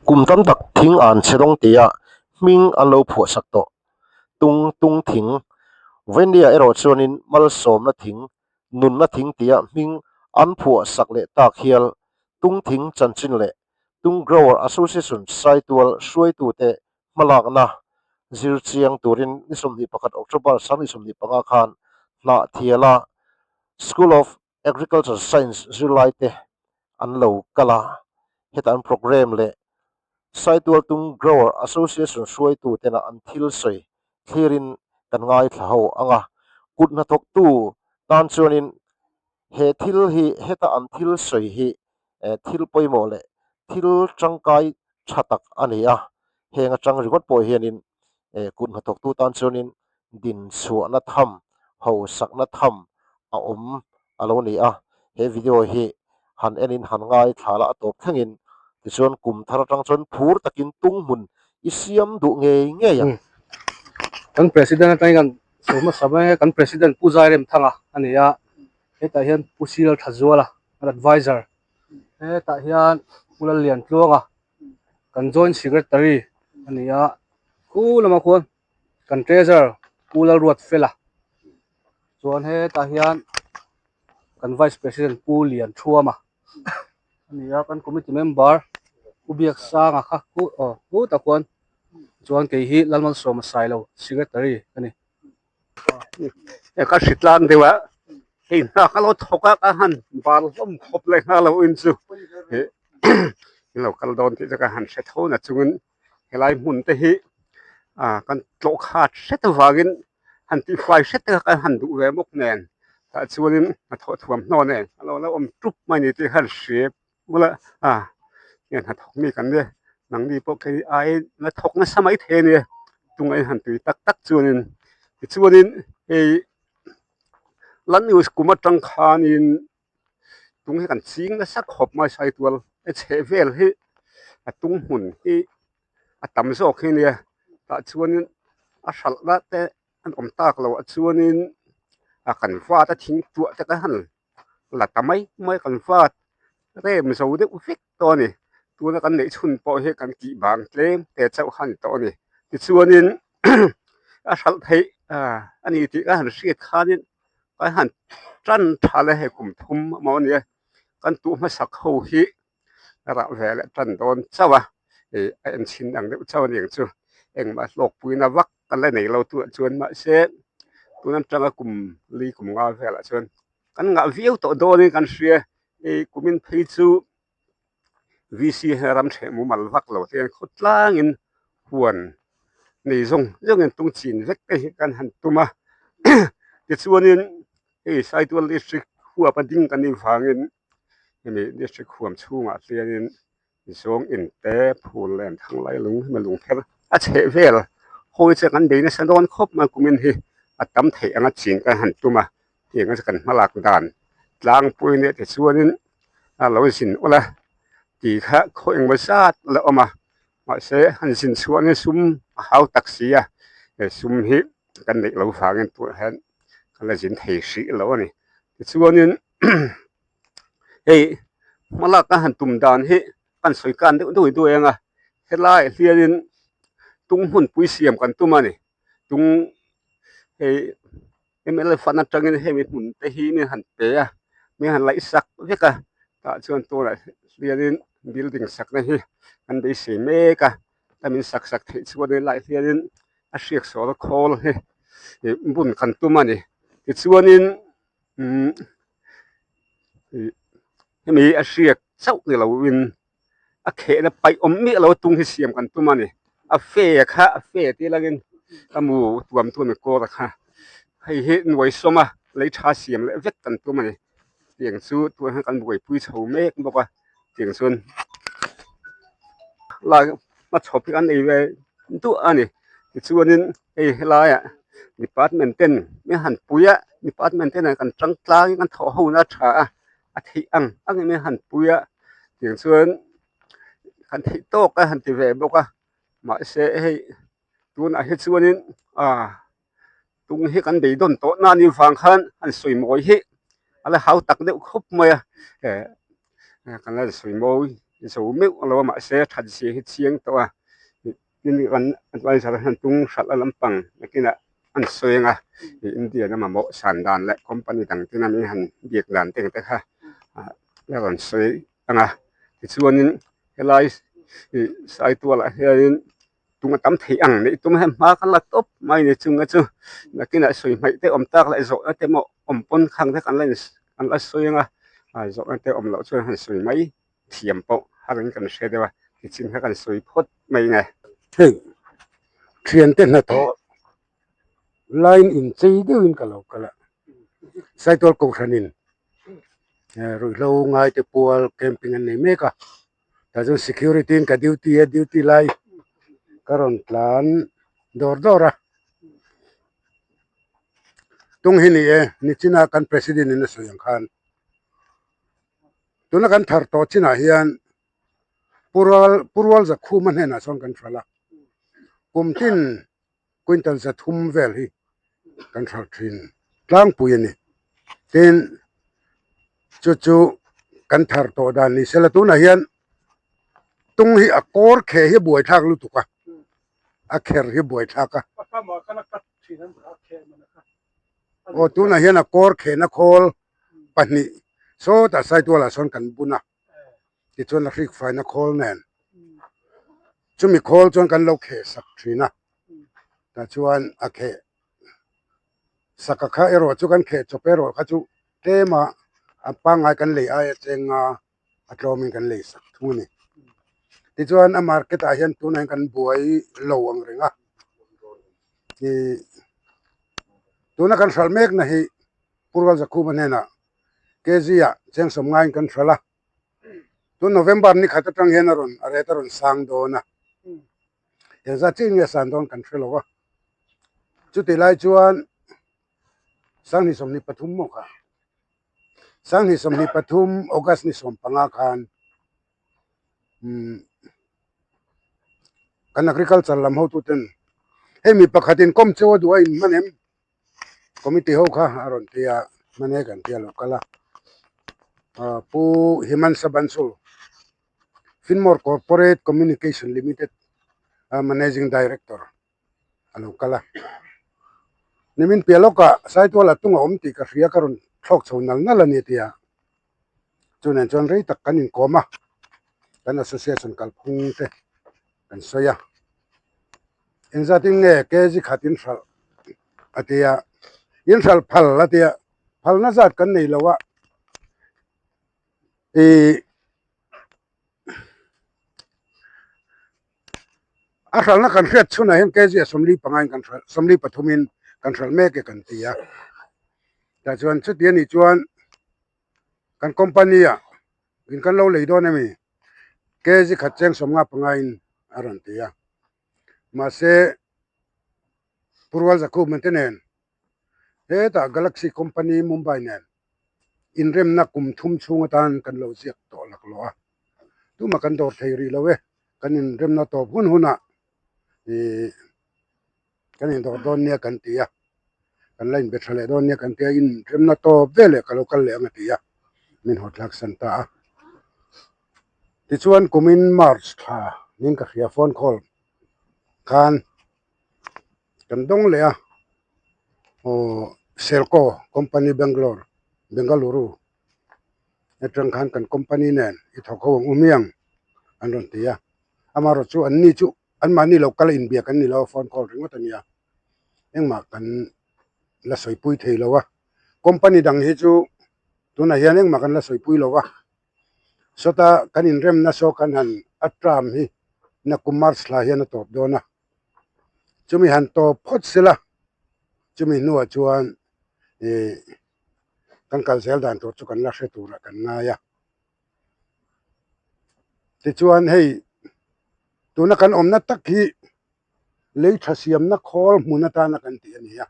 Kum tam tak thing an chhe dawng tia hming an lo phuahsak tawh. Tung tung thing, Vawinia erawh chuanin malsawmna thing, nunna thing tia hming an phuahsak leh tak hial tung thing chanchin leh Tung Grower Association Saitual hruaitute hmalakna zir chiang turin ni 21 October 2025 khan Hnahthiala School of Agriculture Science zirlaite an lo kal a, heta an programme leh Saitual Tung Grower Association hruaitu tena an thil sawi thlirin kan ngaithla ho ang a, kut hnathawktu tan chuanin he thil hi heta an thil sawi hi thil pawimawh leh thil tangkai tha tak a ni a, heng atang ringawt pawh hianin kut hnathawktu tan chuanin dinchhuahna tham, hausakna tham a awm a lo ni a, he video hi han enin han ngaithla la a tawp thlengin tichuan kum thar atang chuan phur takin tung hmun i siam duh ngei ngei ang. Kan President atangin kan sawi hmasa mai a, kan President Pu Zairemthanga a ni a, hetah hian Pu Siral Thazuala an adviser, hetah hian Pu Lalliantluanga kan joint secretary a ni a, khu lamah khuan kan treasurer Pu Lalruatfela chuan hetah hian kan vice president Pu Lianthuama a ni a, kan committee member Pu Biaksanga kha khu aw khutah khuan chuan kei hi Lalmalsawma Sailo secretary ka ni. Ka hritlang deuh a, hei hna ka lo thawk a ka han bar hlawm khawp leh nghal lo in chu in lo kal dawn tih chu ka han hre tho na chungin helai hmun te hi ah kan tlawh khat hret avangin han tihfai hret te kha kan han duh ve bawk nen tah chuanin hnathawh thuam hnaw nen a lo la awm tup mai ni tih kha an hria bula a heng hnathawk mi kan nia nangni pawh kei ai la thawk nasa mai thei a nia tunga in han tui tak tak chuanin tichuanin hei la news kum atang khanin tung hi kan ching nasa khawp mai saitual a chheh vel hi a tung hmun hi a tam zawk hi ania tah chuanin a hralhna te an awm tak loh ah chuanin a kan vat a thing tuah te kan han la ta mai mai kan vat rem zo deuh vek tawh a ni tuna kan neih chhun pawh hi kan tih bang tlem te chauh kha a ni tawh a ni tichuanin a hralh theih a ni tih ka han hriat khanin kan han tan tha le hei kum thum emaw a nia kan tuh hmasak ho hi a rah ve leh tan dawn chauh a ih a en chhin ang deuh chauh a ni ang chu engmah hlawkpuina vak ka la nei lo tunah chuan mahse tun atanga kum li kum nga velah chuan kan ngah viau tawh dawnin kan hria ih kumin phei chu VC hian ram hreh mumal vak lo te hian khawtlangin huan nei zawng zawngin tung chin vek te hi kan han tum a tichuanin hei Saitual district huap a ding kan nih vangin hemi district huam chhungah hianin zawng in te phul leh an thang lai lung hemi lung pher a chheh vel hawi chu kan bei nasa dawn khawp mai kumin hi a tam theih anga chin kan han tum a tiang a kan hmalak dan tlangpui nia tichuanin a lo zin ula tih kha khaw engmaw zat la awm a mahse han zin chhuahna sum a hau tak si a he sum hi kan neih loh vangin tunah hian kan la zin thei hrih lo a ni tichuanin hei hmalak a han tum dan hi kan sawi kan deuh deuh duai ang a helaiah hianin tung hmunpui siam kan tum a ni tung hei M_L_A fund atangin hemi hmun te hi min han pe a min han laih sak vek a tah chuan tunah hianin building sakna hi an beisei mek a a min sak sak theih chuan helaiah hianin a hriak sawl khawl hi ih bun kan tum a ni tichuanin umm ih hemi a hriak chauh ni loin a khehna paih awm miah lo a tung hi siam kan tum a ni a fe kha a fe tih langin a mu tuam tu mi kawr kha hei hi nuai sawm a lei tha siam leh vek kan tum a ni tiang chu tunah hian kan buaipui chho mek bawk a tiang chuan lai hmachhawp hi an nei ve duah a ni tichuanin hei helaiah department ten min han pui a department ten kan tang tlangin kan thawh ho na a tha a. a theih ang ang em em han pui a tiang chuan han theih tawk a han ti ve bawk a mahse hei tunah hi chuanin ah tung hi kan beidawn tawh na anih vang khan han sawi mawi hi a la hau tak deuh khawp mai a eh kan la sawi mawi. zo meuh lo a mahse that zia hi chiang tawh a tin kan adviser hian tung hralh a lampang nakinah an sawi ang a India lama mamawh san dan leh company dang te min han biak dan te ang te kha a rawn sawi ang a tichuanin helai ih saitualah hianin tung a tam theih ang neih tum hian hma kan la tawp mai ni chunga chu nakinah sawi hmaih te awm tak leh zawhna te maw awm pawn khang te kan la in kan la sawi ang a zawhna te awm loh chuan han sawi mai thiam pawh har in kan hre deuh a tichin kha kan sawi phawt mai nge. Hei thiante hnathawh line inchei deuhin ka lo kal a Saitual Kohhranin ruihhlo ngaite pual camping an nei mek a. Tah chuan security in ka duty a duty lai ka rawn tlan dawr dawr a tung hi ni e nichina kan president in a sawi ang khan tuna kan thar tawh chinah hian purual purual zakhuma hnenah sawn kan hralh a kum tin quintal zathum vel hi kan hralh thin tlangpui a ni tin chu chu kan thar tawh dan ni sela tunah hian tung hi a kawr kheh hi a buaithlak lutuk a a kher hi a buaithlak a aw tunah hian a kawr khehna khawl pahnih sawtah saitualah sawn kan bun a. Tichuan a hrik faina khawl nen chumi khawl chuan kan lo kheh sak thin a tah chuan a kheh sak a kha erawh chu kan kheh chawp erawh kha chu tlem a a pangngai kan lei aia cheng a a tlawmin kan lei sak thung a ni. Tichuan a market ah hian tunah hian kan buai lo ang reng a ih tuna kan hralh mekna hi Purwal Zakhuma hnenah kg ah cheng sawm ngaiin kan hralh a, tun November ni khat atang hian a rawn a rate a rawn sang dawn a, engzat chiah in nge a san dawn kan hre lo a, chutih lai chuan Sanghnih 23 maw kha Sanghnih 23 August ni 15 khan umm kan agriculture lam hotuten hei mi pakhatin kawm cheu a duh a inhman em? Committee ho kha a rawn ti a hmane kan ti a lo kal a ah Pu Himansha Bansal Finmore Corporate Communication Limited a Managing Director a lo kal a nimin piah lawkah Saituala tung a awm tih ka hria ka rawn thlawk chho nal nal a ni a ti a chunah chuan rei tak kan inkawm a kan association kalphung te. Kan sawi a, engzatin nge kg khat in hralh a ti a, in hralh phal a ti a, phalna zat kan nei lo a, ih a hralhna kan hriat chhunah hian kg a 45 in kan hralh 43 in kan hralh mek e kan ti a, tah chuan chuti anih chuan kan company ah in kan lo lei dawn a mi kg khat cheng 55 in a rawn ti a mahse Purwal Zakhum te nen hetah Galaxy company Mumbai nen inremna kum thum chhung atan kan lo ziak tawh laklawh a tumah kan dawr thei rih lo e kan inremna tawp hun hunah ih. Kan indawr dawn nia kan ti a, kan la inbe tha leh dawn nia kan ti a, inremna tawp vel leh ka lo kal leh ang a ti a, min haw thlak san ta a. Tichuan kumin March thla nin ka hria phone call khan kan dawng leh a, aw Selco company Bangalore Bengaluru atang khan kan company nen i thawk ho ang u miang an rawn ti a, amaherawhchu anni chu Anmahni lo kal a inbiak an ni lo a, phone call ringawt a nia. Engmah kan la sawipui thei lo a. Company dang hi chu tunah hian engmah kan la sawipui lo a. Sawta kan inremna saw kan han a term hi nakum March thla hian a tawp dawn a. Chumi han tawp phawt sela, chumi hnuah chuan ih kan kal zel dan tur chu kan la hre turah kan ngai a. Tichuan hei tuna kan awmna tak hi lei tha siamna khawl hmun atana kan tih a ni a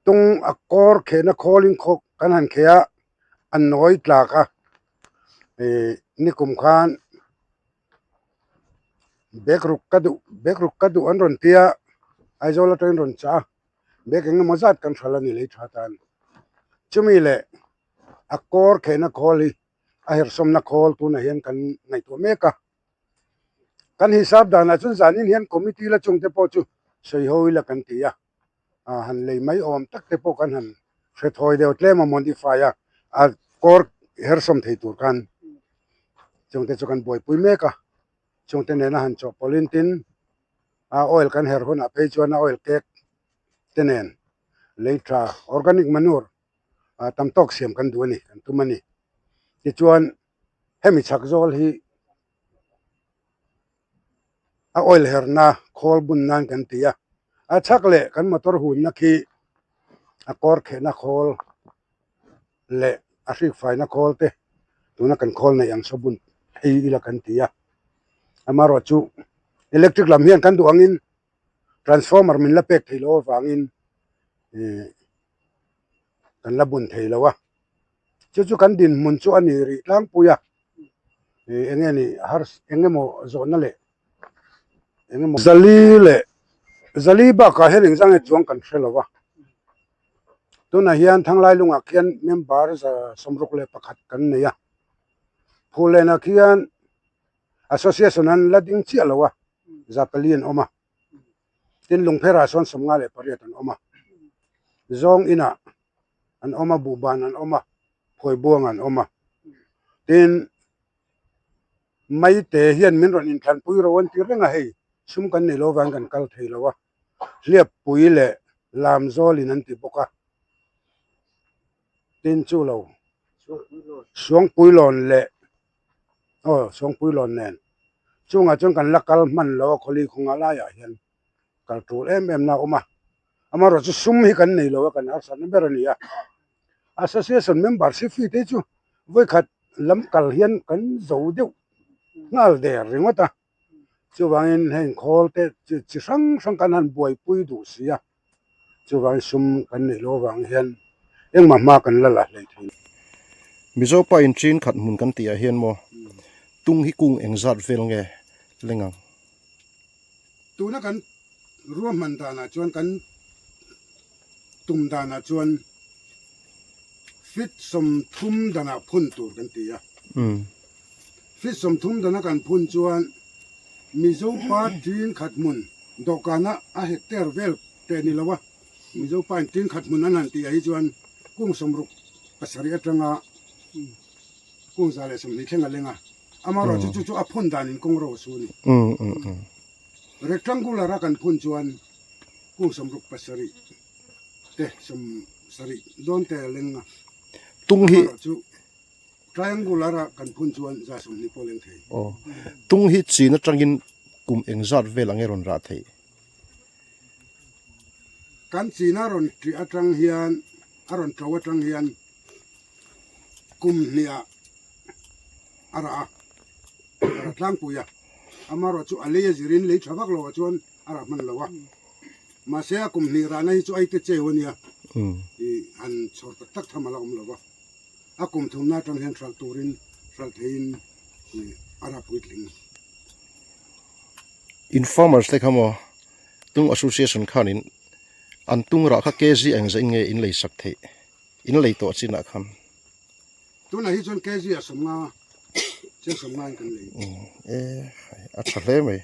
tung a kawr khehna khawlin khaw kan han kheh a a nawi tlak a ih nikum khan bag ruk ka duh bag ruk ka duh an rawn ti a Aizawl atangin rawn chah a bag eng emaw zat kan hralh a ni lei tha tan chumi leh. A kawr khehna khawl hi A herhsawmna khawl tunah hian kan ngaihtuah mek a. Kan hisap danah chuan zanin hian committee la chungte pawh chu sawi ho ila kan ti a, han lei mai awm tak te pawh kan han hre thawi deuh tlem a modify a, a kawr herhsawm thei tur khan chungte chu kan buaipui mek a, chungte nena han chawhpawlhin tin a oil kan herh hunah phei chuan a oil cake te nen lei tha organic manure tam tawk siam kan duh a ni kan tum a ni. Tichuan hemi chhak zawl hi a oil herna khawl bun nan kan ti a, a chhak leh kan motor hunna khi a kawr khehna khawl leh a hrik faina khawl te tuna kan khawl neih ang saw bun phei ila kan ti a, amaherawhchu electric lam hian kan duh angin transformer min la pek theih loh avangin ih kan la bun thei lo a, chu chu kan dinhmun chu a ni rih tlangpui a, ih eng nge ni har eng emaw zawhna leh eng emaw zali leh zali bakah hian engzah nge chuang kan hre lo a, tunah hian Thanglai lungah khian member za 61 kan nei a, Phullenah khian association an la ding chiah lo a, 400 an awm a, tin Lungpherah sawn 58 an awm a, Zawng inah an awm a, Buhban an awm a, Phawibuang an awm a, tin Maite hian min rawn inthlanpui ro an ti reng a hei, sum kan nei lo vang kan kal thei lo a, Hliappui leh Lamzawlin an ti bawk a, tin chu lo Suangpuilawn leh aw Suangpuilawn nen chungah chuan kan la kal hman lo a khawli khawnga laiah hian kal tul em em na a awm a, amaherawhchu sum hi kan nei lo a kan harsatna ber a ni a, association member si fee te chu vawikhat lam kal hian kan zo deuh nghal der ringawt a. Chuvangin heng khawl te chi hrang hrang kan han buaipui duh si a, chuvangin sum kan neih loh avang hian engmah hma kan la la hlei thei. Mizo pa in chin khat hmun kan tih ah hian maw tung hi kung engzat vel nge leng ang? Tuna kan ruahman danah chuan kan tum danah chuan Feet 30 danah phun tur kan ti a. Feet 30 dana kan phun chuan Mizo pa tin khat hmun dawhkana a hectare vel teh ni lo a, Mizo pa in tin khat hmun an han tih ah hi chuan kung 67 atanga kung 120 thleng a leng a. Amaherawhchu chu chu a phun danin kawng ro a su a ni. Rectangular a kan phun chuan kung 67 te 70 dawn te a leng a. Tung hi chu triangular a kan phun chuan 120 pawh a leng thei. Aw. Tung hi chin atangin kum engzat vel ang e rawn rah theih? Kan chin a rawn ṭih atang hian a rawn ṭo atang hian kum hniah a rah a, a rah tlangpui a. Amaherawhchu a lei a zirin lei tha vak lo ah chuan a rah hman lo a. Mahse a kum hnih rahna hi chu aite cheu a nia, ih han chhawr tak tak tham a la awm lo va. A kum thumna atang hian hralh turin hralh theiin ih a rah puitling. In farmers te kha maw Tung Association khanin an tung rah kha kg engzah in nge in lei sak theih? In lei tawh chinah khan. Tunah hi chuan kg a 50 chiang 50 in kan lei. E a tha hle mai.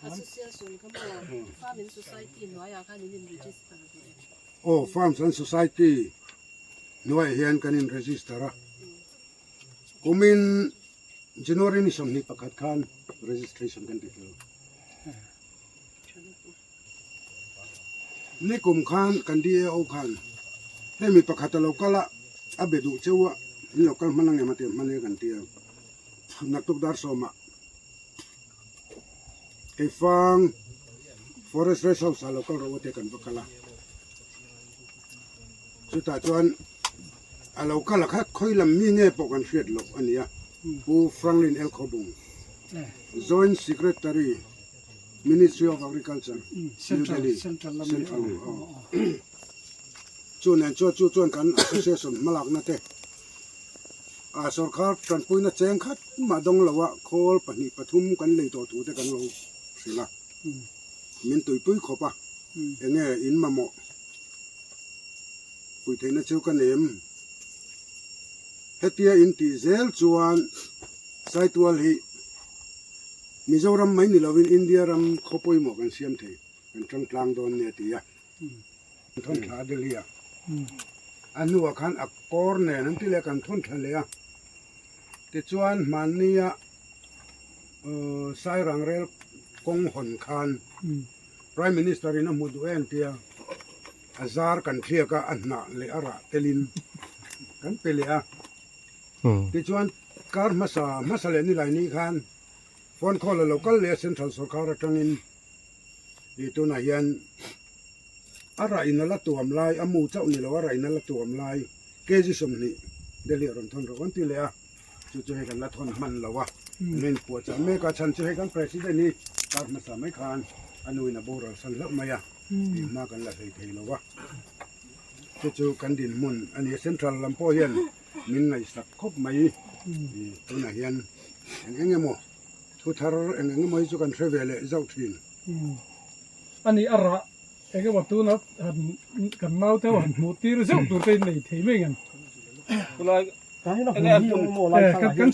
Association kha maw Farm and Society hnuaiah khan in in register ve em? Aw Farms and Society hnuaiah hian kan in register a. Kumin January ni 21 khan registration kan ti fel. Nikum khan kan DAO khan hei mi pakhat a lo kal a, a be duh cheu a, in lo kal hman ang em a ti a, hman e kan ti a, naktuk dar sawmah Keifang Forest Rest House ah lo kal rawh u te kan va kal a, chutah chuan a lo kal a kha khawi lam mi nge pawh kan hriat loh a ni a, Pu Franklin L Khawbung, Joint Secretary. Ministry of Agriculture, New Delhi, Central chu nen chuan chu chuan kan association hmalakna te a sorkar tanpuina cheng khat mah dawng lo a khawl pahnih pathum kan lei tawh thu te kan lo hrilh a, min tuipui khawp a, enge in mamawh pui theihna chu ka nei em? Hetia in tih zel chuan Saitual hi Mizoram mai ni lovin India ram khaw pawimawh kan siam thei, kan tang tlang dawn nia ti a. Kan thawn thla a Delhi a. A hnuah khan a kawr nen an ti leh a kan thawn thla leh a. Tichuan hmannia Sairang rel kawng hawn khan Prime Minister in a hmu duh em tia a zar kan thliak a, a hnah leh a rah telin kan pe leh a. Tichuan kar hmasa hmasa leh nilai ni khan phone call a lo kal leh a Central Sorkar atangin ih tunah hian a rah in a la tuam lai a mu chauh ni lo a rah in a la tuam lai kg 20 Delhi a rawn thawn rawh an ti leh a. Chu chu hei kan la thawn hman lo a, kan en puah chah mek a, chhan chu hei kan President hi kar hmasa mai khan a nuin a boral san hlauh mai a, tih hma kan la hlei thei lo a. Chu chu kan dinhmun a ni a, Central lam pawh hian min ngaihsak khawp mai tunah hian eng eng emaw thu thar eng eng emaw hi chu kan hre ve leh zauh thin. A ni a rah eng emaw tuna han kan naute ho han hmuh tir zeuh tur te in nei thei mai ngem? Tunlai eng eng hun Kan.